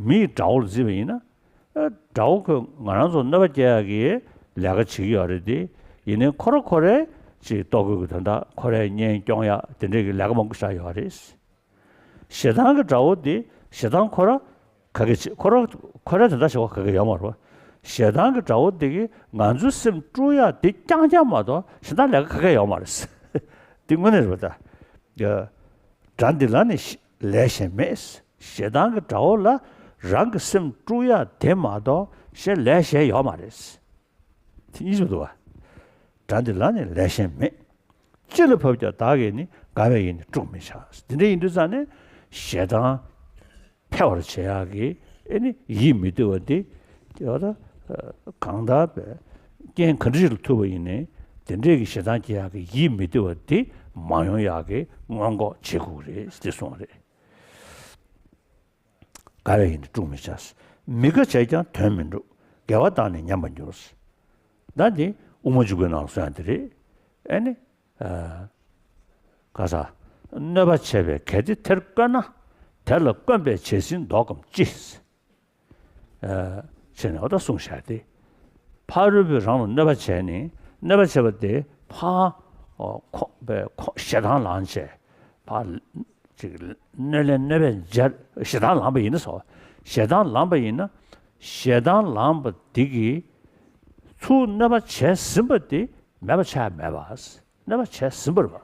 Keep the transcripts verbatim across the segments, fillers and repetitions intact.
མི་ཡི་དགྲ་བོ་ལ་བརྩིས་པ་ཡིན་ན། ཨ། དགྲ་བོ་ཁོས་ང་རང་ཚོ་གནོད་པ་སྐྱེལ་ཡག་གི་ལས་ཀ་བྱེད་ཀྱི་ཡོད་རེད་དེ། ཡིན་ནའི་ཁོ་ར་ཁོ་རའི་ཅིག་ལྟོ་གོས་ཀྱི་དོན་དག་ཁོ་རའི་གཉེན་སྐྱོང་ཡག་དེ་འདྲའི་གི་ལས་ཀ་མང་པོ་བཞག་ཡོད་རེད། ཞེ་སྡང་གི་དགྲ་བོ་དེ་ཞེ་སྡང་ཁོ་ར་ག་གེ་བྱེད། ཁོ་ར་ཁོ་ར་དེ་འདྲ་བྱེད་པ་ག་གེ་ཡོད་མ་རེད་པ། ཞེ་སྡང་གི་དགྲ་བོ་དེ་གིས་ང་ཚོའི་སེམས་དཀྲུག་ཡག་དེ་རྐྱང་རྐྱང་མ་གཏོགས་ཞེ་སྡང་ལས་ཀ་ག་གེ་ཡོད་མ་རེད། དེ་དངོས་གནས་རེད་པ་ད། དགྲ་འདི་ལ་ནི་ལས་གཞན་མེད། ཞེ་སྡང་གི་དགྲ་བོ་ལ་རང་གི་སེམས་དཀྲུག་ཡག་དེ་མ་གཏོགས་གཞན་ལས་གཞན་ཡོད་མ་རེད། དེ་གཉིས་ཆོག་འདུག་བ། དགྲ་འདི་ལ་ནི་ལས་གཞན་མེད། ཅི་ལ་བབ་ཀྱང་བདག་གིས་ནི། དགའ་བས་ཡིད་ནི་དཀྲུག་མི་བྱ། དེ་འདྲ་ཡིན་དུས་ཙང་ནས་ཞེ་སྡང་འཕེལ་བར་བྱེད་ཡག་གི་ཨེ་ནི་ཡིད་མི་བདེ་བ་འདི། དེ་བ་ད་གང་ལྟར་བས་རྐྱེན་ག་འདྲ་ཞིག་ལ་ཐུག་པ་ཡིན་ནའི་དེ་འདྲས་ཀྱི་ཞེ་སྡང་སྐྱེ་ཡག་གི་ཡིད་མི་བདེ་བ་འདི་མ་ཡོང་ཡག་གི་སྔོན་འགོག་བྱེད་དགོས་རེད་ཟེར་གསུངས་པ་རེད། དགའ་བས་ཡིད་ནི་དཀྲུག་མི་བྱ། མི་དགའ་བྱས་ཀྱང་དོན་མི་འགྲུབ། དགེ་བ་དག་ནི་ཉམས་པར་འགྱུར། ད་འདི་དབུ་མ་འཇུག་པའི་ནང་ལ་གསུངས་ཡག་འདི་རེད། ཨེ་ནི། ཨ། ག་ས། གནོད་པ་བྱས་པས་གལ་ཏེ་དེར་བཀོད་ན། དེ་ལ་བཀོན་པའི་བྱད་བཟུང་ལྡོག་གམ་ཅི། ཨ། ཟེར་ནས་འོ་ད་གསུངས་བཞག་སྟེ། ཕ་རོལ་པོས་རང་ལ་གནོད་པ་བྱས་ནས་གནོད་པ་བྱས་པ་དེ་ཕར། ཨོ། ཁོ་པའི་ཁོ་ཞེ་སྡང་ལངས་བྱས། ཕར་ཅིག་གནོད་ལན་གནོད་པས་འཇལ། ཞེ་སྡང་ལངས་པ་ཡིན་ན་སོ། ཞེ་སྡང་ལངས་པ་ཡིན་ན། ཞེ་སྡང་ལངས་པ་དེ་གིས་ཚུར་གནོད་པ་བྱས་ཟིན་པ་དེ་མེད་པ་ཆགས་མེད་པ། གནོད་པ་བྱས་ཟིན་པར་བ།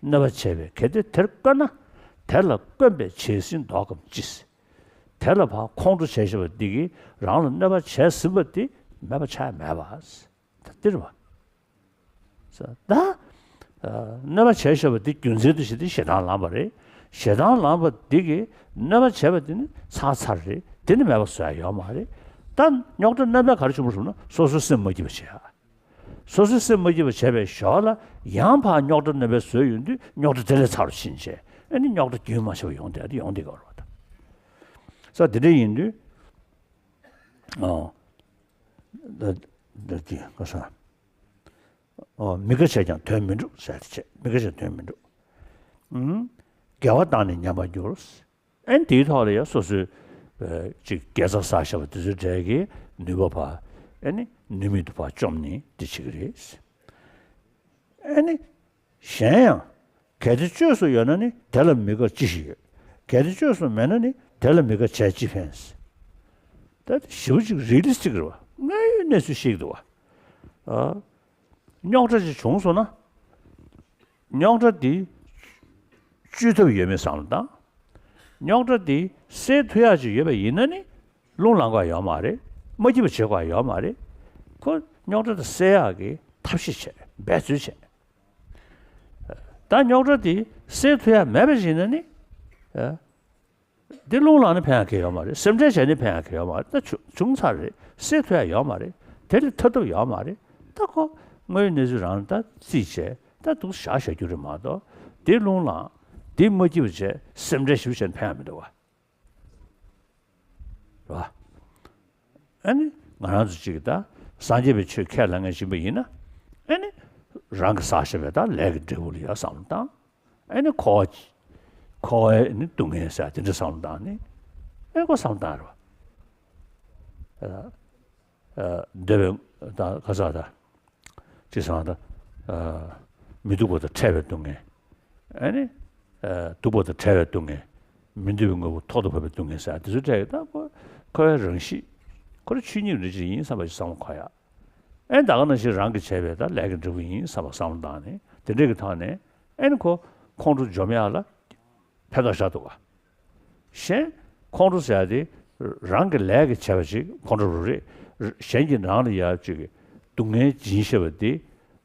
གནོད་པ་བྱས་པས་གལ་ཏེ་དེར་བཀོད་ན། དེ་ལ་བཀོན་པའི་བྱད་བཟུང་ལྡོག་གམ་ཅི། དེ་ལ་ཕར་ཁོང་ཁྲོ་བྱས་བཞག་པ་འདི་གིས་རང་ལ་གནོད་པ་བྱས་ཟིན་པ་འདི་མེད་པ་ཆགས་མེད་པ། ད་འདིར་བ། ད། ཨ། གནོད་པ་བྱས་བཞག་པ་འདི་རྒྱུ་མཚན་དུ་བྱས་ཏེ་ཞེ་སྡང་ལངས་པ་རེད། ཞེ་སྡང་ལངས་པ་འདི་གིས་གནོད་པ་བྱས་པ་འདི་ནི་ཚར་ཚར་རེད། འདི་ནི་མེད་པ་བཟོ་ཡག་ཡོད་མ་རེད། ད་རྙོག་དྲ་རྣམ་པ་ག་རེ་བྱུང་བ་རེད་ཟེར་ན་སོ་སོའི་སེམས་མ་སྐྱིད་པ་བྱེད་ཡག་སོ་སོའི་སེམས་མ་སྐྱིད་པ་བྱས་པའི་ཞོར་ལ་ཡང་ཕར་རྙོག་དྲ་རྣམ་པ་བཟོས་ཡོང་དུས་རྙོག་དྲ་དེ་ལས་ཚ་རུ་ཕྱིན་བྱས། ཨ་ནི་རྙོག་དྲ་རྒྱུན་མ་ཆད་པ་ཡོང་བསྡད་དེ་ཡོང་བསྡད་ཀྱི་ཡོད་རེད་པ། ས་དེ་འདྲ་ཡིན་དུས། ཨོ། ད་ད་དེ་ག་ས། ཨོ། མི་དགའ་བྱས་ཀྱང་དོན་མི་འགྲུབ་ཟེར་དེ་བྱས། མི་དགའ་བྱས་དོན་མི་འགྲུབ། ཨུམ། དགེ་བ་དག་ནི་ཉམས་པར་འགྱུར། ཨ་ནི་དེའི་ཐོག་ལ་ཡང་སོ་སོའི། ཨ། ཅིག་དགེ་རྩ་བསགས་བཞག་པ་དེ་ཚོའི་གྲས་ཀྱི་ནུས་པ་ཕར། ཨ་ནི་ནུས་མེད་དུ་ཕར་བཅོམ་ནས་དེ་བྱེད་ཀྱི་རེད། ཨ་ནི་གཞན་ཡང་། གལ་ཏེ་བཅོས་སུ་ཡོད་ན་ནི་དེ་ལ་མི་དགའ་ཅི་ཞིག་ཡོད། གལ་ཏེ་བཅོས་སུ་མེད་ན་ནི་དེ་ལ་མི་དགའ་བྱས་ཅི་ཕན། ད་དེ་ཞེ་པོ་ཅིག་རི་ལི་སི་ཊིག་རེད་པ། དངོས་ཡོད་གནས་ཚུལ་བཤད་ཀྱི་འདུག་པ། ཨ། རྙོག་དྲ་ཅིག་བྱུང་སོང་ན། རྙོག་དྲ་དེ་བཅོས་ཐབས་ཡོད་མེད་བསམ་བློ་བཏང་། རྙོག་དྲ་དེ་སེལ་ཐུབ་ཡག་ཅིག་ཡོད་པ་ཡིན་ན་ནི། རླུང་ལངས་དགོས་ཡག་ཡོད་མ་རེད། མ་སྐྱིད་པ་བྱེད་དགོས་ཡག་ཡོད་མ་རེད། ཁོ་རྙོག་དྲ་དེ་སེལ་ཡག་གི་ཐབས་ཤེས་བྱས། འབད་རྩོལ་བྱས། ད་རྙོག་དྲ་དེ་སེལ་ཐུབ་ཡག་མེད་པ་ཡིན་ན་ནི། ཨ། འདི་རླུང་ལངས་ནས་ཕན་ཡག་གི་ཡོད་མ་རེད། སེམས་ཁྲལ་བྱས་ནས་ཕན་ཡག་གི་ཡོད་མ་རེད། ད་བྱུང་བྱུང་ཚར་རེད། སེལ་ཐུབ་ཡག་ཡོད་མ་རེད། དེ་ལས་ཐར་ཐབས་ཡོད་མ་རེད། ད་ཁོ་དངོས་ཡོད་གནས་ཚུལ་རང་ལ་ད་རྩིས་བྱས། ད་འདུག་བཞག་བཞག་རྒྱུ་རེད་མ་གཏོགས། འདི་རླུང་ལངས། འདི་མ་སྐྱིད་པ་བྱས། སེམས་ཁྲལ་ཞེ་པོ་བྱས་ནས་ཕན་ཡག་མི་འདུག་པ། རེད་པ། ཨ་ནི་ང་རང་ཚོ་གཅིག་གིས་ད་སངས་རྒྱས་པའི་ཆོས་ཁས་བླངས་མཁན་ཞིག་ཡིན་པ་ཡིན་ན། ཨ་ནི་རང་གིས་བསགས་བཞག་པའི་ད་ལས་ཀྱི་འབྲས་བུ་ལ་ཡང་བསམ་བློ་བཏང་། ཨ་ནི་འཁོར་བ། འཁོར་བའི་ནི་སྡུག་བསྔལ་ཟེར་དེ་འདྲ་བསམ་བློ་བཏང་ནས། ཨ་ནི་ཁོ་བསམ་བློ་བཏང་རེད་པ། ཨ། ཨ། འདོད་པའི་ད་ག་ས་ད། ཅི་ཟེར་ན་ད། ཨ། མི་སྡུག་པ་དང་ཕྲད་པའི་སྡུག་བསྔལ། ཨ་ནི། ཨ། སྡུག་པ་དང་བྲལ་བའི་སྡུག་བསྔལ། མི་འདོད་པའི་དངོས་པོ་ཐོག་ཏུ་བབས་པའི་སྡུག་བསྔལ་ཟེར་དེ་ཚོའི་གྲས་ཀྱི་ད་ཁོ། ཁོའི་རང་གཤིས། ཁོ་རང་ཆོས་ཉིད་རིགས་གཅིག་ཡིན་བསམ་པ་ཞིག་བསམ་བློ་འཁོར་ཡག་ཨེ་ད་ག་ནང་བཞིན་རང་གིས་བྱས་པའི་ད་ལས་ཀྱི་འབྲས་བུ་ཡིན་བསམ་པ་བསམ་བློ་བཏང་ནས་དེ་འདྲས་ཀྱི་ཐོག་ནས་ཨེ་ནི་ཁོ་ཁོང་ཁྲོ་འཇོམས་ཡག་ལ་ཕན་ཐོགས་བཞག་འདུག་ག་གཞན་ཁོང་ཁྲོ་ཟེར་ཡག་དེ་རང་གི་ལས་ཀྱིས་བྱས་པ་ཅིག་ཁོང་ཁྲོ་རུ་རེད། གཞན་གྱིས་རང་ལ་ཡ་ཅིག་སྡུག་བསྔལ་སྦྱིན་ཤེས་པ་དེ་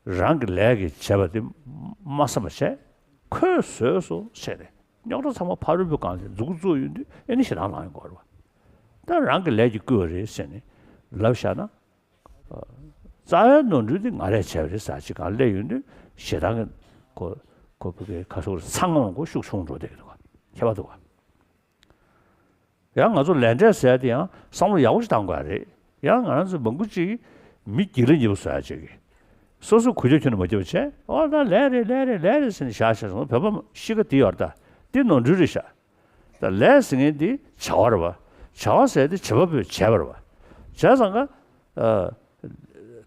རང་གི་ལས་ཀྱིས་བྱས་པ་དེ་མ་བསམ་པ་བྱས། ཁོས་བཟོས་སོ་བྱས་ནས་རྙོག་དྲ་ཚང་མ་ཕ་རོལ་པོའི་སྒང་ལ་མཛུབ་གུ་བཙུགས་ཡོང་དུས་ཨེ་ནི་ཞེ་སྡང་ལངས་ཡོང་གི་རེད་པ། ད་རང་གི་ལས་ཀྱིས་བསྐུལ་བ་རེད་ཟེར་ནས་ལབ་བཞག་ན། རྩ་བའི་ནོར་འཁྲུལ་དེ་ང་རས་བྱས་པ་རེད་ཟེར་ཅིག་སྒང་སླེབས་ཡོང་དུས་ཞེ་སྡང་གི་ཁོ་ཁོ་བུ་གའི་ཁ་སོ་རེ་ཚང་ངོ་ཁོ་ཤུགས་ཆུང་འགྲོ་བསྡད་ཀྱི་འདུག་ག་ཁྱད་པར་འདུག་ག་ཡང་ང་ཚོ་ལས་འབྲས་ཟེར་ཡག་དེ་ཡང་བསམ་བློ་ཡག་པོ་ཞིག་བཏང་དགོས་ཡག་རེད། ཡང་ང་རང་ཚོ་མང་པོ་ཅིག་མི་སྒྱིད་ལ་ཉེ་པོ་བཟོ་ཡག་ཅིག་གིས་སོ་སོ་གུས་ཞབས་ཁྱོན་ནས་མ་བྱེད་པ་བྱས། ཨོ་ད་ལས་རེད་ལས་རེད་ལས་རེད་ཟེར་ནས་བཞག་བཞག་སོང་། བོད་པ་གཤིས་ཀ་དེ་ཡོད་རེད། ད་དེ་ནོར་འཁྲུལ་རེད་ཤག་ད་ལས་ཟེར་མཁན་དེ་བྱ་བ་རེད་པ། བྱ་བ་ཟེར་དེ་བྱེད་པ་པོས་བྱས་པ་རེད་བ། བྱས་ཙང་ཀ་ཨ།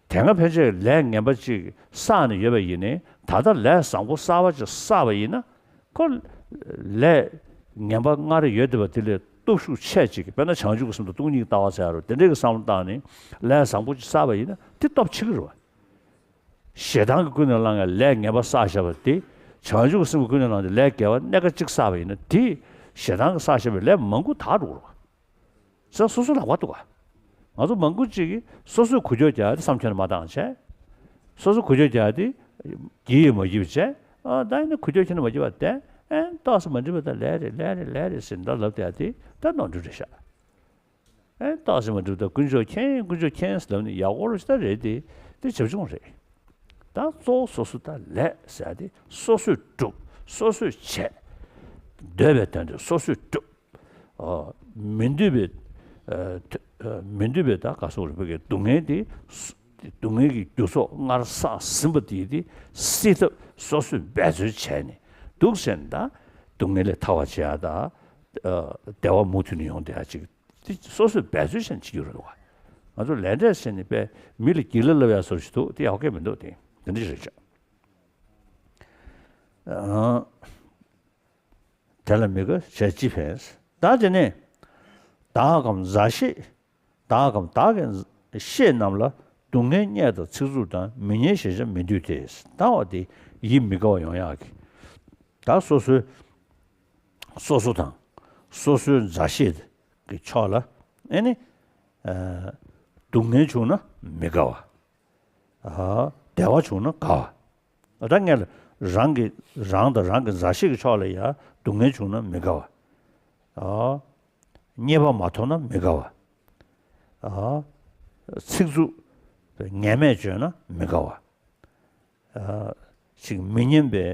དེ་སྔ་ཕན་ཆད་ལས་ངན་པ་ཅིག་བསགས་ནས་ཡོད་པ་ཡིན་ནའི་ད་ལྟ་ལས་བཟང་པོ་གསར་པ་ཅིག་བསགས་པ་ཡིན་ན། ཁོ་ལས་ངན་པ་སྔར་ཡོད་བསྡད་པ་དེ་ལས་སྟོབས་ཤུགས་ཆེ་ཅིག་དཔེར་ན་བྱང་ཆུབ་ཀྱི་སེམས་དང་སྟོང་ཉིད་ཀྱི་ལྟ་བ་ཟེར་ཡ་རུ་དེ་འདྲའི་གི་བསམ་བློ་བཏང་ནས་ལས་བཟང་པོ་ཅིག་བསགས་པ་ཡིན་ན་དེ་སྟོབས་ཆེ་གི་རེད་བ། ཞེ་སྡང་གིས་ཀུན་ནས་བསླངས་ཡ་ལས་ངན་པ་བསགས་བཞག་པ་དེ། བྱང་ཆུབ་ཀྱི་སེམས་ཀྱིས་ཀུན་ནས་བསླངས་ཏེ་ལས་དགེ་བ་སྣ་ཁ་གཅིག་བསགས་པ་ཡིན་ན་དེ། ཞེ་སྡང་གིས་བསགས་བཞག་པའི་ལས་མང་པོ་དག་འགྲོ་གི་རེད་བ། ས་སོ་སོ་ལག་པ་འདུག་ག་ང་ཚོ་མང་པོ་ཅིག་གིས་སོ་སོས་འགུལ་སྐྱོད་རྒྱག་ཡ་དེ་བསམ་ཁྱོན་ནས་མ་བཏང་བྱས། སོ་སོ་འགུལ་སྐྱོད་རྒྱག་ཡ་དེ་བགྱིས་ཡོད་མ་བགྱིས་པ་བྱས། ཨ་ད་ཡིན་ན་འགུལ་སྐྱོད་ཁྱོན་ནས་མ་བགྱིས་པ་བསྡད། ཨེ་ཏོག་ཙམ་མ་འགྲིག་པ་ད་ལས་རེད་ལས་རེད་ལས་རེད་ཟེར་འདྲ་ལབ་བསྡད་ཡ་དེ་ད་ནོར་འཁྲུལ་རེད་ཤག་ཨེ་ཏོག་ཙམ་མ་འགྲིག་པ་ད་དཀོན་མཆོག་མཁྱེན་དཀོན་མཆོག་མཁྱེན་ཟེར་ལབ་ནས་ཡག་པོ་རེད་ཤག་ད་རེད་དེ་དེ་བྱབ་ཆུང་རེད། ད་གཙོ་བོ་སོ་སོ་ད་ལས་ཟེར་ཡ་དེ་སོ་སོས་སྒྲུབ་སོ་སོས་བྱས། འདོད་པའི་དོན་དེ་སོ་སོས་སྒྲུབ། ཨ། མི་འདོད་པའི། ཨ། ཐ་ཨ། མི་འདོད་པའི་ད་ག་སོགས་རིགས་པའི་སྡུག་བསྔལ་དེ། སྡུག་བསྔལ་གྱི་རྒྱུ་ཚོགས་སྔར་བསགས་ཟིན་པ་དེ་དེ་སེལ་ཐབས་སོ་སོས་འབད་རྩོལ་བྱས་ནས་འདུག་ཟེར་ན་ད་སྡུག་བསྔལ་ལས་ཐར་བར་བྱེད་ཡ་ད། ཨ། བདེ་བ་མུ་མཐུད་ནས་ཡོང་བསྡད་ཡ་ཅིག་དེ་སོ་སོས་འབད་རྩོལ་བྱས་ནས་བྱེད་རྒྱུ་རེད་བ། ང་ཚོ་ལས་འབྲས་ཟེར་ནས་དཔེ་མི་ལ་སྒྱིད་ལ་ལབ་ཡ་བཟོ་ཞིག་འདུག་དེ་ཡག་གི་མི་འདུག་དེ་དེ་འདྲ་ཞིག་རེད་ཤག་ཨ། དེ་ལ་མི་དགའ་བྱས་ཅི་ཕན། ད་དེ་ནས་བདག་གམ་མཛའ་བཤེས། བདག་གམ་བདག་གི་བཤེས་རྣམས་ལ་སྡུག་བསྔལ་བརྙས་དང་ཚིག་རྩུབ་དང་མི་སྙན་ཞེས་བྱ་མི་འདོད་དེ། ད་བ་དེ་ཡིད་མི་དགའ་བ་ཡོང་ཡག་གི། ད་སོ་སོའི་སོ་སོ་དང་སོ་སོའི་མཛའ་བཤེས་ཀྱི་ཕྱོགས་ལ་ཨེ་ནི། ཨ། སྡུག་བསྔལ་བྱུང་ན་མི་དགའ་བ། ཨ། བདེ་བ་བྱུང་ན་དགའ་བ། ད་ངས་རང་གི་རང་དང་རང་གི་མཛའ་བཤེས་ཀྱི་ཕྱོགས་ལ་ཡང་སྡུག་བསྔལ་བྱུང་ན་མི་དགའ་བ། ཨ། བརྙས་པ་མ་མཐོང་ན་མི་དགའ་བ། ཨ། ཚིག་རྩུབ་ངན་སྨྲས་བརྗོད་ན་མི་དགའ་བ། ཨ། ཅིག་མི་སྙན་པའི་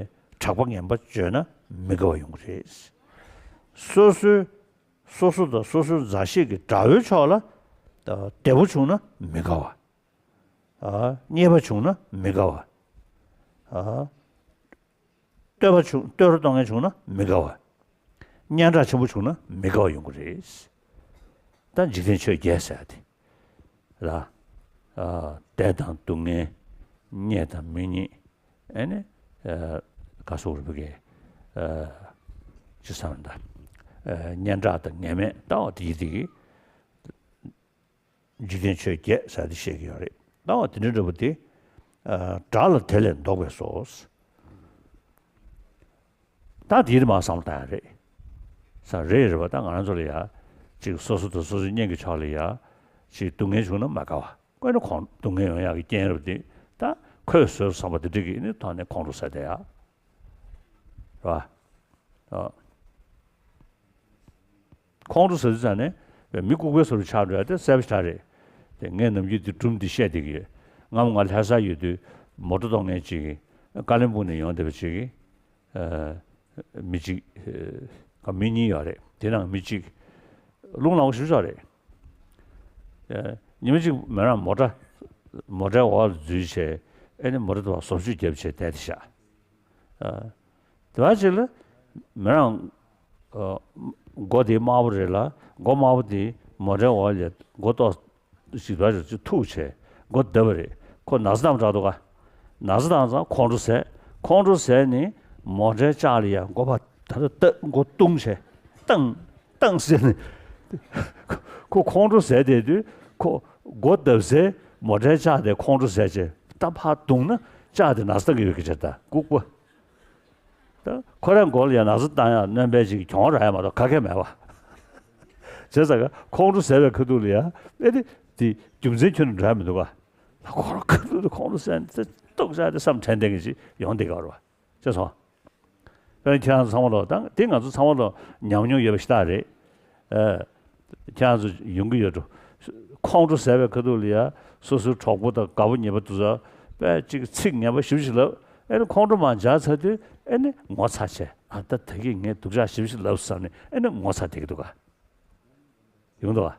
གྲགས་པ་ངན་པ་བརྗོད་ན་མི་དགའ་བ་ཡོང་གི་རེད། སོ་སོའི་སོ་སོ་དང་སོ་སོའི་མཛའ་བཤེས་ཀྱི་དགྲ་བོའི་ཕྱོགས་ལ་བདེ་པོ་བྱུང་ན་མི་དགའ་བ། ཨ། བརྙས་པ་བྱུང་ན་མི་དགའ་བ། ཨ། བསྟོད་པ་བྱུང་བསྟོད་ར་གཏོང་མཁན་བྱུང་ན་མི་དགའ་བ། སྙན་གྲགས་ཆེན་པོ་བྱུང་ན་མི་དགའ་བ་ཡོང་གི་རེད། ད་འཇིག་རྟེན་ཆོས་བརྒྱད་ཟེར་ཡ་དེ་ལ། ཨ། བདེ་དང་སྡུག་བསྔལ། བརྙས་དང་མི་བརྙས། ཨེ་ནི། ཨ། ག་སོགས་རིག་པ་གའི། ཨ། ཅི་བསམ་ད། ཨ། སྙན་གྲགས་དང་ངན་སྨྲས་ལྟ་བ་དེ་ཡི་དེ་གི། འཇིག་རྟེན་ཆོས་བརྒྱད་ཟེར་དེ་བཤད་ཀྱི་ཡོད་རེད། ལྟ་བ་དེ་འདྲ་འདྲ་པོ་དེ། ཨ། དགྲ་ལ་དེ་ལས་བཟློག་པས་སོ། ད་དེ་རེད་མ་བསམ་བློ་བཏང་ཡ་རེད། ས་རེད་རེད་པ། ད་ང་རང་ཚོ་ལ་ཡ། ཅིག་སོ་སོ་དང་སོ་སོའི་གཉེན་གྱི་ཕྱོགས་ལ་ཡ། ཅིག་སྡུག་བསྔལ་བྱུང་ན་མ་དགའ་བ། དངོས་གནས་ཁོང་སྡུག་བསྔལ་ཡོང་ཡག་གི་རྐྱེན་རེད་པ་དེ། ད་ཁོས་བཟོས་བསམ་པ་དེ་འགྲིག་གི་ནི་ཐོག་ནས་ཁོང་ཁྲོ་ཟ་བསྡད་ཡ། རེད་པ། ཨ། ཁོང་ཁྲོ་ཟ་དུས་ཙང་ནས་མི་ལྐུགས་པའི་བཟོ་འདྲ་ཆགས་འགྲོ་ཡ་དེ་གསལ་པོ་ཞེ་དྲག་རེད། དེ་ངས་ནམ་རྒྱུན་དེ་སྒྲུང་འདི་བཤད་བསྡད་ཀྱི་ཡོད། སྔ་མོ་ང་ལྷ་སར་ཡོད་དུས་མོ་ཊ་གཏོང་མཁན་ཅིག་གིས་ཀ་ལིམ་པོང་ནས་ཡོང་བསྡད་པ་ཅིག་གིས། ཨ། མི་གཅིག་ཨ། མི་གཉིས་ཡོད་རེད། དེ་ནང་མི་གཅིག་རླུང་ལངས་པོ་ཞེ་པོ་ཅིག་རེད། ཨ། ཉི་མ་གཅིག་མོ་རང་མོ་ཊ་མོ་ཊའི་འོག་ལ་འཛུལ་བྱས། ཨེ་ནི་མོ་ཊ་དེ་བཟོ་བཅོས་བརྒྱབ་བྱས་བསྡད་དེ་བཞག་ཨ། དེ་བ་ཅིག་ལ་མོ་རང་། ཨ། མགོ་དེ་དམར་པོ་རེད་ལ། མགོ་དམར་པོ་དེ་མོ་ཊའི་འོག་ལ་མགོ་ཏོག་ཞིག་བ་ཅིག་ཐུག་བྱས་མགོ་བརྡབས་པ་རེད། ཁོ་ན་ཚ་བཏང་དྲགས་འདུག་ག་ན་ཚ་བཏང་ཙང་ཁོང་ཁྲོ་ཟས། ཁོང་ཁྲོ་ཟས་ནས་མོ་ཊའི་ལྕགས་ལ་ཡ་མགོ་ཕར་ད་ལྟ་ལྟ་མགོ་བརྡུངས་བྱས་བཏང་། བཏང་ཟེར་ནས། ཁོ་ཁོང་ཁྲོ་ཟས་བསྡད་དུས་ཁོ་མགོ་བརྡབས་སའི་མོ་ཊའི་ལྕགས་དེ་ཁོང་ཁྲོ་ཟས་བྱས་ད་ཕར་བརྡུངས་ན་ལྕགས་དེ་ན་ཚ་བཏང་གི་ཡོད་ཀྱི་རེད། ད་ལྐུགས་པ། ད་ཁོ་རང་མགོ་ལ་ཡ་ན་ཚ་བཏང་ཡ་སྣོན་པ་ཅིག་གྱོང་རག་ཡ་མ་གཏོགས་ག་གེ་མེད་པ། བྱས་ཙང་ཁོང་ཁྲོ་ཟ་བའི་ཁ་ཐུག་ལ་ཡ་ཨེ་དེ་དེ་རྒྱུ་མཚན་ཁྱོན་ནས་འགྲོ་ཡ་མི་འདུག་ག་ཁོ་རང་ཁ་ཐུག་ལ་ཁོང་ཁྲོ་ཟ་ནས་དེ་སྡུག་ཅག་དེ་བསམ་དྲན་བསྡད་མཁན་ཅིག་ཡོང་བསྡད་ཀྱི་ཡོད་རེད་པ། ཤེས་སོང་། དཔེར་ན་ཁྱེད་རང་ཚོ་ཚང་མ་ལོ་ད་དེ་ང་ཚོ་ཚང་མ་ལོ་ཉམས་མྱོང་ཡོད་པ་ཞིག་ད་རེད། ཨ། ཁྱེད་རང་ཚོ་ཡོང་གི་ཡོད་འགྲོ། ཁོང་ཁྲོ་ཟ་བའི་ཁ་ཐུག་ལ་ཡ་སོ་སོའི་གྲོགས་པོ་དང་དགའ་པོ་ཉེ་པོ་དེ་ཚོ་དཔེ་ཅིག་ཚིག་ངན་པ་ཞེ་པོ་ཞིག་ལབ། ཨེ་ནི་ཁོང་ཁྲོ་མར་འཇགས་ཚར་དུས་ཨེ་ནི་ངོ་ཚ་བྱས། ཨ། ད་ད་གིན་ངས་སྡུག་ཅག་ཞེ་པོ་ཞིག་ལབ་བསམ་ནས་ཨེ་ནི་ངོ་ཚ་བསྡད་ཀྱི་འདུག་ག་ཡོང་འདུག་ག་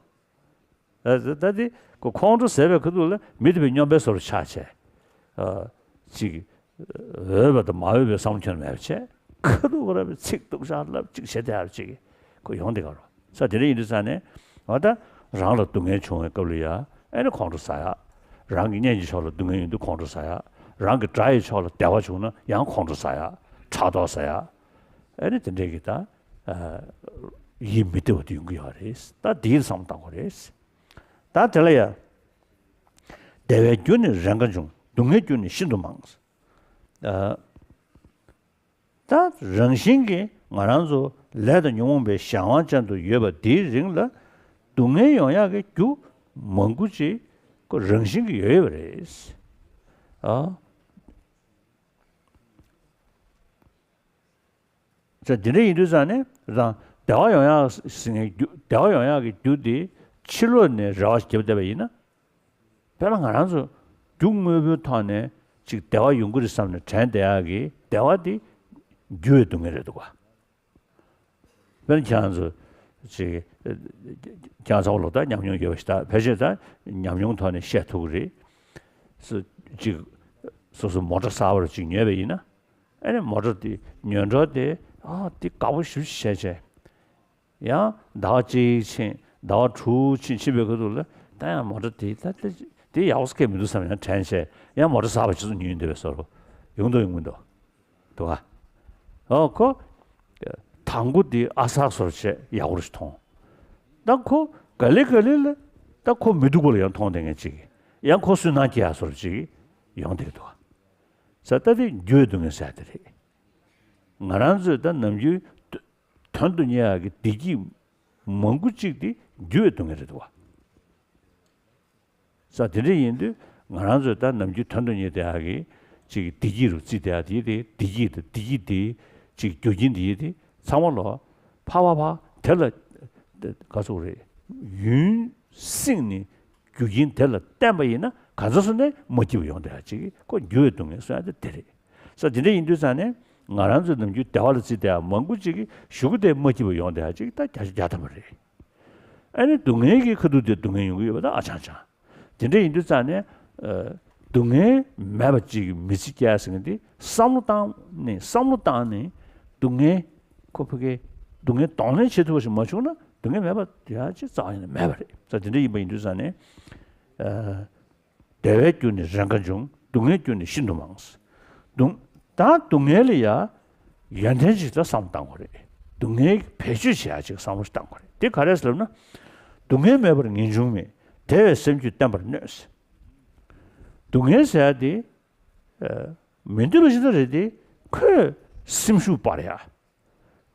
ཨ། ད་དེ་ཁོ་ཁོང་ཁྲོ་ཟ་བའི་ཁ་ཐུག་ལ་མི་དེ་བས་སྨྱོན་པའི་བཟོ་འདྲ་ཆགས་བྱས། ཨ། ཅིག་འོས་པ་དང་མ་འོས་པའི་བསམ་བློ་ཁྱོན་མེད་པ་བྱས། ཁ་ཐུག་ཁོ་རང་གི་ཚིག་སྡུག་ཅག་ལབ་ཅིག་བྱས་བསྡད་ཡ་ཅིག་ཁོ་ཡོང་བསྡད་ཀྱི་ཡོད་རེད་པ། ས་དེ་འདྲ་ཡིན་དུས་ཙང་ནས་ འོ་ད་རང་ལ་སྡུག་བསྔལ་བྱུང་བའི་སྐབས་ལ་ཡ་ཨེ་ནི་ཁོང་ཁྲོ་ཟ་ཡ། རང་གི་གཉེན་གྱི་ཕྱོགས་ལ་སྡུག་བསྔལ་ཡོང་དུས་ཁོང་ཁྲོ་ཟ་ཡ། རང་གི་དགྲ་ཡི་ཕྱོགས་ལ་བདེ་བ་བྱུང་ན་ཡང་ཁོང་ཁྲོ་ཟ་ཡ། ཕྲག་དོག་ཟ་ཡ། ཨེ་ནི་དེ་འདྲའི་གི་ད་ཡིད་མི་བདེ་བ་དེ་ཡོང་གི་ཡོད་རེད། ད་དེའི་བསམ་བློ་བཏང་དགོས་རེད། ད་དེ་ལ་ཡ། བདེ་བའི་རྒྱུ་ནི་རེས་འགའ་འབྱུང་། སྡུག་བསྔལ་རྒྱུ་ནི་ཤིན་ཏུ་མང་། ཨ། ད་རང་བཞིན་གྱིས་ང་རང་ཚོ་ལས་དང་ཉོན་མོངས་པའི་གཞན་དབང་ཅན་དུ་ཡོད་པ་འདིའི་རིང་ལ་སྡུག་བསྔལ་ཡོང་ཡག་གི་རྒྱུ་མང་པོ་ཅིག་ཁོ་རང་བཞིན་གྱིས་ཡོད་ཡོད་པ་རེད། ཨ། ཙང་དེ་འདྲ་ཡིན་དུས་ཙང་ནས་རང་བདེ་བ་ཡོང་ཡག་ཟེར་མཁན་རྒྱུ་བདེ་བ་ཡོང་ཡག་གི་རྒྱུ་དེ་ཕྱི་ལོགས་ནས་རེ་བ་བརྒྱབ་བསྡད་པ་ཡིན་ན། དཔེར་ན་ང་རང་ཚོ་རྒྱུ་དངོས་པོའི་ཐོག་ནས་ཅིག་བདེ་བ་ཡོང་གི་རེད་བསམ་ནས་དྲན་བསྡད་ཡག་གི་བདེ་བ་དེ་འགྱུར་བའི་སྡུག་བསྔལ་རེད་འདུག་ག་དཔེར་ན་ཁྱེད་རང་ཚོ་ཅིག་ཁྱེད་རང་ཚོ་ལོག་ལྟ་ཉམས་མྱོང་ཡོད་པ་ཞིག་ད་ཕལ་ཆེར་ད་ཉམས་མྱོང་ཐོག་ནས་བཤད་ཐུབ་ཀྱི་རེད། སུ་ཅིག་སོ་སོ་མོ་ཊ་གསར་པ་རུ་ཅིག་ཉོས་པ་ཡིན་ན། ཨ་ནི་མོ་ཊ་དེ་ཉོས་འགྲོ་དེ་ཨ་དེ་དགའ་པོ་ཞེ་པོ་ཅིག་བྱས་བྱས། ཡང་ཟླ་བ་གཅིག་ཕྱིན་ཟླ་བ་དྲུག་ཕྱིན་ཕྱིན་པའི་ཁ་ཐུག་ལ་ད་ཡང་མོ་ཊ་དེ་ད་ད་དེ་ཡག་པོ་སྐད་མི་འདུག་བསམ་ཡང་དྲན་བྱས་ཡང་མོ་ཊ་གསར་པ་ཅིག་ཚུར་ཉོས་ཡོང་འདོད་པའི་བཟོ་འདྲ་ཡོང་འདུག་ཡོང་མི་འདུག་འདུག་ག་འོ་ཁོ་དང་པོ་དེ་ཨ་གསར་བཟོ་འདྲ་བྱས་ཡག་པོ་རུ་མཐོང་། ད་ཁོ་ག་ལེ་ག་ལེ་ལ་ད་ཁོ་མི་སྡུག་པ་ལ་ཡང་མཐོང་བསྡད་མཁན་ཅིག་ཡང་ཁོ་སུན་སྣང་སྐྱེ་ཡག་བཟོ་འདྲ་ཅིག་ཡོང་བསྡད་འདུག་ག་ས་ད་དེ་འགྱུར་བའི་སྡུག་བསྔལ་ཟེར་ཡག་དེ་རེད། ང་རང་ཚོས་ད་ནམ་རྒྱུན་དོན་དུ་གཉེར་ཡག་གི་བདེ་སྐྱིད་མང་པོ་གཅིག་དེ་འགྱུར་བའི་སྡུག་བསྔལ་རེད་འདུག་བ། ས་དེ་འདྲ་ཡིན་དུས་ང་རང་ཚོས་ད་ནམ་རྒྱུན་དོན་དུ་གཉེར་བསྡད་ཡག་གི་ཅིག་བདེ་སྐྱིད་རུ་བརྩིས་བསྡད་ཡག་དེ་དེ་བདེ་སྐྱིད་དང་བདེ་སྐྱིད་དེ་ཅིག་རྒྱུ་རྐྱེན་དེ་ཡིན་དེ་ཚང་མ་ལོ་ཕ་བ་ཕ་དེ་ལ་ག་ཚོད་རེད་ཡུན་བསྲིངས་ནས་རྒྱུ་རྐྱེན་དེ་ལ་བརྟེན་པ་ཡིན་ན་གང་ཟག་སུ་ནས་མ་སྐྱིད་པ་ཡོང་བསྡད་ཡག་ཅིག་ཁོ་འགྱུར་བའི་སྡུག་བསྔལ་གསུང་ཡག་དེ་དེ་རེད། ས་དེ་འདྲ་ཡིན་དུས་ཙང་ནས་ང་རང་ཚོ་ནམ་རྒྱུན་བདེ་བ་ལ་བརྩིས་བསྡད་ཡག་མང་པོ་ཅིག་གིས་གཞུག་གུ་དེ་མ་སྐྱིད་པ་ཡོང་བསྡད་ཡག་ཅིག་ད་བརྒྱ་ཆ་བརྒྱ་ཐམ་པ་རེད། ཨ་ནི་སྡུག་བསྔལ་གྱི་ཁ་ཐུག་དེ་སྡུག་བསྔལ་ཡོང་གི་ཡོད་པ་ད་ཨ་ཅང་ཅང་། དེ་འདྲ་ཡིན་དུས་ཙང་ནས་ཨ་སྡུག་བསྔལ་མེད་པ་ཅིག་གི་མི་ཚེ་སྐྱེལ་ཟེར་མཁན་དེ་བསམ་བློ་བཏང་ནས་བསམ་བློ་བཏང་ནས་སྡུག་བསྔལ་ཁོ་ཕ་གི་སྡུག་བསྔལ་གདོང་ལེན་བྱེད་ཐུབ་པ་ཞིག་མ་བྱུང་ན་སྡུག་བསྔལ་མེད་པ་དེ་ཡང་ཅིག་རྩ་བ་ཉིད་ནས་མེད་པ་རེད། ས་དེ་འདྲ་ཡིན་པ་ཡིན་དུས་ཙང་ནས་ཨ། བདེ་བའི་རྒྱུ་ནི་རེས་འགའ་འབྱུང་། སྡུག་བསྔལ་རྒྱུ་ནི་ཤིན་ཏུ་མང་། སྡུག་ད་སྡུག་བསྔལ་ལ་ཡ་ཡོན་ཏན་ཅིག་ལ་བསམ་བློ་བཏང་དགོས་རེད། སྡུག་བསྔལ་བེད་སྤྱོད་བྱེད་ཡ་ཅིག་བསམ་བློ་ཞིག་བཏང་དགོས་རེད། དེ་ག་རེ་ཟེར་ལབ་ན། སྡུག་བསྔལ་མེད་པར་ངེས་འབྱུང་མེད། བདེ་བའི་སེམས་རྒྱུད་བརྟན་པར་གནོད། སྡུག་བསྔལ་ཟེར་ཡ་དེ་མི་འདོད་པ་ཞིག་ད་རེད་དེ་ཁོས་སེམས་ཤུགས་སྤར་ཡ།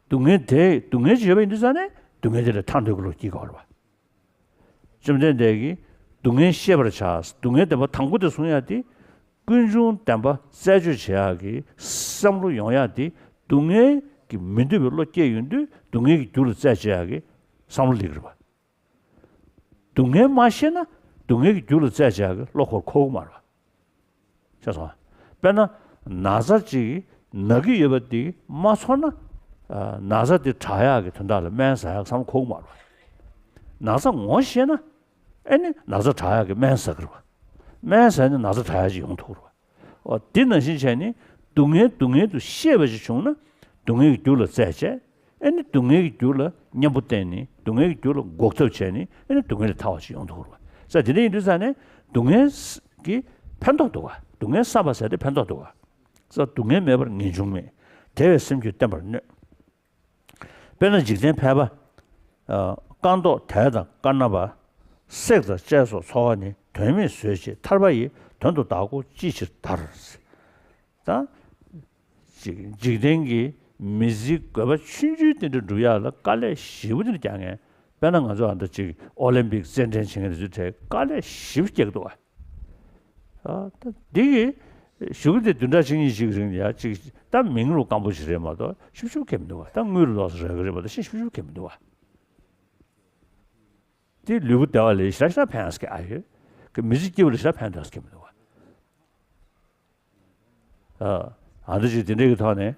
སྡུག་བསྔལ་དེ་སྡུག་བསྔལ་ཅིག་ཡོད་པ་ཡིན་དུས་ཙང་ནས་སྡུག་བསྔལ་དེ་ལས་ཐར་འདོད་ཀྱི་བློ་སྐྱེ་དགོས་རེད་བ། བཅོམ་ལྡན་འདས་ཀྱིས་སྡུག་བསྔལ་ཤེས་པར་བྱ། སྡུག་བསྔལ་བདེན་པ་དང་པོ་དེ་གསུང་ཡག་དེ་ཀུན་འབྱུང་བདེན་པ་རྩད་གཅོད་བྱེད་ཡག་གི་བསམ་བློ་ཡོང་ཡག་དེ་སྡུག་བསྔལ་གྱི་མི་འདོད་པའི་བློ་སྐྱེས་ཡོང་དུས་སྡུག་བསྔལ་གྱི་རྒྱུ་ལ་རྩད་གཅོད་ཡག་གི་བསམ་བློ་སླེབས་ཀྱི་རེད་བ། སྡུག་བསྔལ་མ་ཤེས་ན་སྡུག་བསྔལ་གྱི་རྒྱུ་ལ་རྩད་གཅོད་ཡག་གི་བློ་ཁོར་འཁོར་གི་མ་རེད་བ། ཤེས་སོང་ང་། དཔེར་ན། ན་ཚ་ཅིག་ན་གི་ཡོད་པ་དེ་མ་ཚོར་ན། ཨ། ན་ཚ་དེ་དྲག་ཡག་གི་དོན་དག་ལ་སྨན་ཟ་ཡག་བསམ་བློ་འཁོར་གི་མ་རེད་བ། ན་ཚ་ངོ་ཤེས་ན། ཨེ་ནི་ན་ཚ་དྲག་ཡག་གི་སྨན་ཟ་གི་རེད་བ། སྨན་ཟ་ནས་ན་ཚ་དྲག་ཡག་ཅིག་ཡོང་ཐུབ་རེད་བ། འོ་དེ་ནང་བཞིན་བྱས་ནས་སྡུག་བསྔལ་སྡུག་བསྔལ་དུ་ཤེས་པ་ཞིག་བྱུང་ན་སྡུག་བསྔལ་གྱི་རྒྱུ་ལ་རྩད་བཅད། ཨེ་ནི་སྡུག་བསྔལ་གྱི་རྒྱུ་ལ་གཉེན་པོ་བསྟེན་ནས་སྡུག་བསྔལ་གྱི་རྒྱུ་ལ་འགོག་ཐབས་བྱས་ནས་ཨེ་ནི་སྡུག་བསྔལ་ལས་ཐར་བ་ཞིག་ཡོང་ཐུབ་རེད་བ། ས་དེ་འདྲ་ཡིན་དུས་ཙང་ནས་སྡུག་བསྔལ་གྱི་ཕན་ཐོགས་འདུག་ག་སྡུག་བསྔལ་བསམ་པ་ཟེར་དེ་ཕན་ཐོགས་འདུག་ག་ས་སྡུག་བསྔལ་མེད་པར་ངེས་འབྱུང་མེད། བདེ་བའི་སེམས་རྒྱུད་བརྟན་པར་གནོད། དཔེར་ན་འཇིག་རྟེན་ཕལ་པ། ཨ། རྐང་ཐོག་དལ་དང་དཀར་ནག་པ། བསྲེག་དང་བཅད་སོགས་འཚོ་བ་ནི། དོན་མེད་བཟོད་བྱེད་ཐར་པ་ཡི། དོན་དུ་བདག་ཀོ་ཅི་ཕྱིར་དར། ད། ཅིག་འཇིག་རྟེན་གྱི་མི་ཚེའི་དགོས་པ་ཆུང་ཆུང་དེ་འདྲ་སྒྲུབ་ཡག་ལ་དཀའ་ལས་ཞེ་པོ་དེ་འདྲ་རྒྱག་མཁན། དཔེར་ན་ང་ཚོ་ཨ་འདྲ་ཅིག་ཨོ་ལིམ་པིག་རྩེད་འགྲན་བྱེད་མཁན་དེ་ཚོའི་གྲས་དཀའ་ལས་ཞེ་པོ་རྒྱག་གི་འདུག་བ། ཨ། ད་འདི་གི་གཞུག་གུ་དེ་བདུན་ཕྲག་གཅིག་གཉིས་ཤིག་རིང་ལ་ཡ་ཅིག་ད་མིང་རུ་སྐམ་པོ་ཞིག་རེད་མ་གཏོགས་ཤུབ་ཤུབ་གང་མི་འདུག་བ། ད་དངུལ་རུ་ཏོག་ཙམ་རག་གི་རེད་མ་གཏོགས་ཤི་ཤུབ་ཤུབ་གང་མི་འདུག་བ། དེ་ལུས་པོ་བདེ་བ་ལ་ཞེ་དྲག་ཞེ་དྲག་ཕན་ཡག་ཨ་ཡོད། གི་མི་ཚེ་སྐྱིད་པ་ལ་ཞེ་དྲག་ཕན་ཐོགས་ཀྱི་མི་འདུག་བ། ཨ། ཨ་འདི་ཅིག་དེ་འདྲའི་གི་ཐོག་ནས་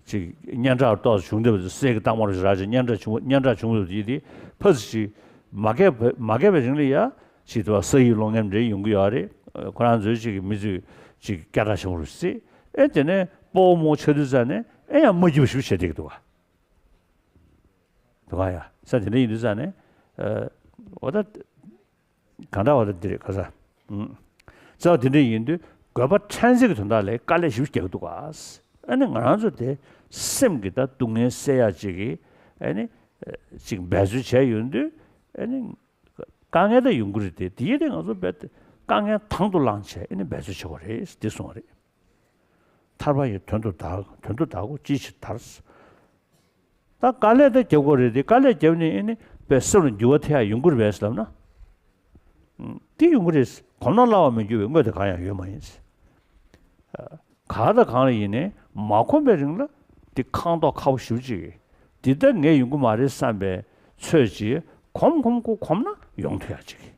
ཅིག་སྙན་གྲགས་ཏོག་ཙམ་བྱུང་བསྡད་པ་དེ་གསེར་གྱི་རྟགས་མ་རུ་ཞེ་དྲག་ཅིག་སྙན་གྲགས་བྱུང་སྙན་གྲགས་བྱུང་བསྡད་པ་དེ་དེ་ཕ་ཚི་ཅིག་མ་བརྒལ་བ་མ་བརྒལ་བའི་རིང་ལ་ཡ་ཅིག་དེ་བ་ས་ཡི་ལོ་ངན་འདྲ་ཡོང་གི་ཡོད་རེད། ཁོ་རང་ཚོའི་ཅིག་གི་མི་ཚོས་ཅིག་སྐད་གྲགས་ཆེན་པོ་རུ་སྲིད། ཨེ་དེ་ནས་སྤོ་བོ་རྨོ་ཆགས་དུས་ཙ་ནས་ཨེ་ཡང་མ་སྐྱིད་པ་ཞིག་བྱེད་བསྡད་ཀྱི་འདུག་བ། དུ་ག་ཡ། ས་དེ་འདྲ་ཡིན་དུས་ཙ་ནས། ཨ། འོ་ད། གང་འདྲ་བ་ད་འདི་རེད་ག་ས། ཨུམ། རྩ་བ་འདི་འདྲ་ཡིན་དུས་དགོས་པ་ཕྲན་ཚེགས་ཀྱི་དོན་དག་ལ་དཀའ་ལས་ཞེ་པོ་རྒྱག་གི་འདུག་ག་ཨ་ནི་ང་རང་ཚོ་དེ་སེམས་ཀྱི་ད་སྡུག་བསྔལ་སེལ་ཡག་ཅིག་གི་ཨ་ནི་ཅིག་འབད་རྩོལ་བྱས་ཡོང་དུས་ཨ་ནི་དཀའ་ངལ་ད་ཡོང་གི་རེད་དེ། དེའི་དེ་ང་ཚོ་རྦད་དེ་དཀའ་ངལ་དང་དུ་བླངས་བྱས་ཨ་ནི་འབད་རྩོལ་བྱེད་དགོས་རེད་དེ་གསུངས་པ་རེད། ཐར་པ་ཡི་དོན་དུ་དག་དོན་དུ་དག་གོ་ཅི་ཞིག་དར། ད་དཀའ་ལས་ད་རྒྱབ་དགོས་རེད་དེ། དཀའ་ལས་རྒྱབ་ནས་ཨེ་ནི་དཔེ་སེམས་ལ་འགྱུར་བ་ཐེབས་ཡ་ཡོང་གི་རེད་པས་ལབ་ན། ཨུམ། དེ་ཡོང་གི་རེད། གོམས་ན་སླ་བར་མི་འགྱུར་བའི་དངོས་དེ་གང་ཡང་ཡོད་མ་ཡིན། ག་དང་གང་ལ་ཡིན་ནའི་མ་གོམས་པའི་རིང་ལ་དེ་ཁེངས་ཐག་ཁ་པོ་ཞེ་པོ་ཅིག་གིས་འདི་ལྟར་ངས་ཡོང་གི་མ་རེད་བསམ་པའི་ཚོད་ཅིག་གོམས་གོམས་གོ་གོམས་ན་ཡོང་ཐུབ་ཡ་ཅིག་